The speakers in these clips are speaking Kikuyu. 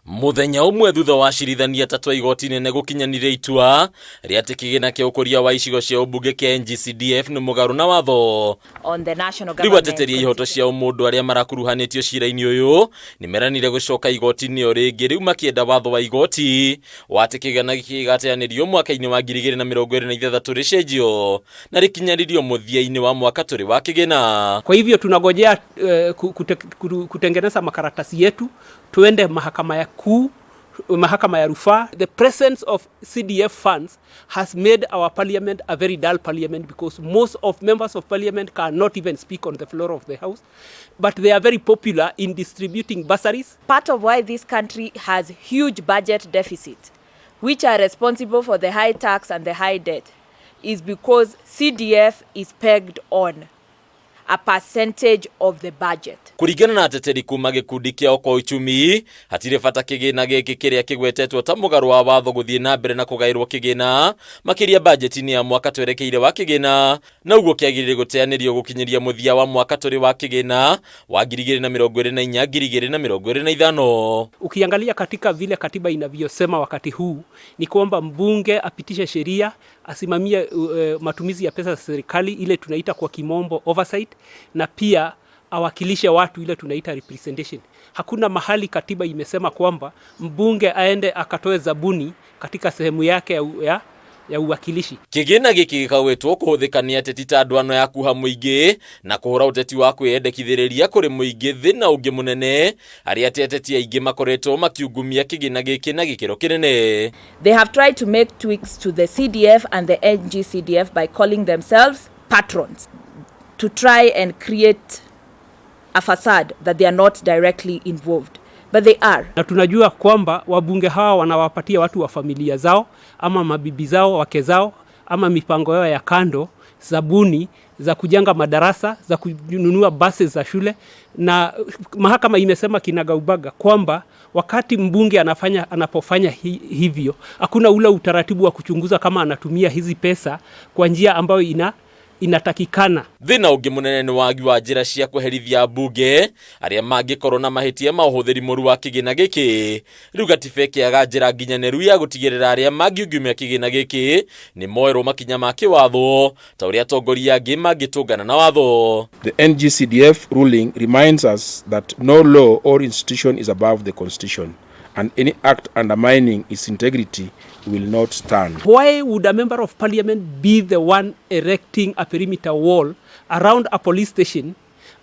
Mũthenya ũmwe thutha wa acirithania atatũ a igoti inene gũkinyanĩria itua rĩa atĩ kĩgĩna kĩa ũkũria wa icigo cia ũmbunge kĩa NGCDF nĩ mũgarũ na watho. On the national Rĩu government ateteri a ihoto cia ũmũndũ arĩa marakuruhanĩtio cira-inĩ ũyũ nĩ meranire gũcoka igoti-inĩ o rĩngĩ rĩu makĩenda watho wa igoti wa atĩ kĩgĩna gĩkĩ gĩgateanĩrio mwaka-inĩ wa 2026 rĩcenjio na rĩkinyanĩrio mũthia-inĩ wa mwaka tũrĩ wa kĩgĩna. Kwa hivyo tunagojea kutengeneza makaratasi yetu tuende mahakama ya kuu, mahakama ya rufaa. The presence of CDF funds has made our parliament a very dull parliament because most of members of parliament cannot even speak on the floor of the house, but they are very popular in distributing bursaries. Part of why this country has huge budget deficit, which are responsible for the high tax and the high debt, is because CDF is pegged on a percentage of the budget. Kũringana na ateteri kuma gĩkundi kĩa Okoa Uchumi, hatirĩ bata kĩgĩna gĩkĩ kĩrĩa kĩgwetetwo ta mũgarũ wa watho gũthiĩ na mbere na kũgaĩrwo kĩgĩna makĩria bajeti-inĩ ya mwaka twerekeire wa kĩgĩna, na ũguo kĩagĩrĩire gũteanĩrio gũkinyĩria mũthia wa mwaka tũrĩ wa kĩgĩna wa 2024 2025. Ukiangalia katika vile katiba inavyosema wakati huu ni kwamba mbunge apitishe sheria, asimamie matumizi ya pesa za serikali, ile tunaita kwa kimombo oversight, na pia awakilishe watu, ile tunaita representation. Hakuna mahali katiba imesema kwamba mbunge aende akatoe zabuni katika sehemu yake ya uwakilishi. Kĩgĩna gĩkĩ gĩkagwetwo kũhũthĩka nĩ ateti ta ndwano ya kuha mũingĩ na kũhũra ũteti wa kwĩyendekithĩrĩria kũrĩ mũingĩ. Thĩna ũngĩ mũnene arĩa atĩ ateti aingĩ makoretwo makiungumia kĩgĩna gĩkĩ na gĩkĩro kĩnene. They have tried to make tweaks to the CDF and the NGCDF by calling themselves patrons to try and create a facade that they are not directly involved. But they are. Na tunajua kwamba wabunge hawa wanawapatia watu wa familia zao ama mabibi zao, wake zao ama mipango yao ya kando zabuni za kujenga madarasa, za kununua basi za shule, na mahakama imesema kinagaubaga kwamba wakati mbunge anapofanya hivyo, hakuna ule utaratibu wa kuchunguza kama anatumia hizi pesa kwa njia ambayo inatakikana. Thĩna ũngĩ mũnene nĩ wagi wa njĩra cia kweherithia ambunge arĩa mangĩkorwo na mahĩtia ma ũhũthĩri mũru wa kĩgĩna gĩkĩ. Rĩu gatiba ĩkĩaga njĩra nginyanĩru ya gũtigĩrĩra arĩa mangiungumia kĩgĩna gĩkĩ nĩ moerwo makinya ma kĩwatho ta ũrĩa atongoria angĩ mangĩtũngana na watho. The NGCDF ruling reminds us that no law or institution is above the Constitution, and any act undermining its integrity will not stand. Why would a member of parliament be the one erecting a perimeter wall around a police station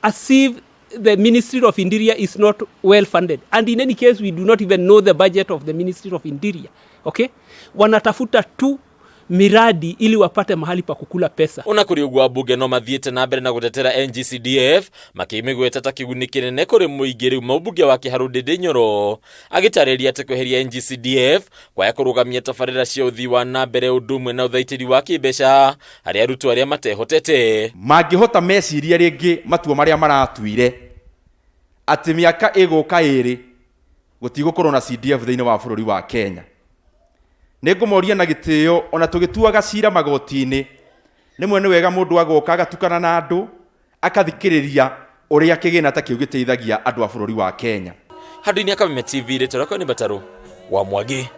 as if the Ministry of Interior is not well funded? And in any case, we do not even know the budget of the Ministry of Interior. Okay? Wanatafuta tu miradi ili wapate mahali pa kukula pesa. Ona kũrĩ ũguo, ambunge no mathiĩte na mbere na gũtetera NGCDF makĩmĩgweta ta kĩguni kĩnene kũrĩ mũingĩ. Rĩu mũmbunge wa Kĩharũ Ndĩndĩ Nyoro agĩtarĩria atĩ kweheria NGCDF kwaya kũrũgamia tabarĩra cia ũthii wa na mbere ũndũ ũmwe na ũthaitĩri wa kĩmbeca harĩ arutwo arĩa matehotete. Mangĩhota mecirie rĩngĩ matua marĩa maratuire atĩ mĩaka ĩgũka 2 gũtigũkorwo na CDF thĩinĩ wa bũrũri wa Kenya. Nĩ ngũmoria na gĩtĩo, ona tũgĩtuaga cira magoti-inĩ, rĩmwe nĩ wega mũndũ agoka agatukana na andũ akathikĩrĩria ũrĩa kĩgĩna ta kĩu gĩteithagia andũ a bũrũri wa Kenya. Handũ-inĩ ya Kameme TV, rĩtwa rĩakwa nĩ Batarũ wa Mwangi.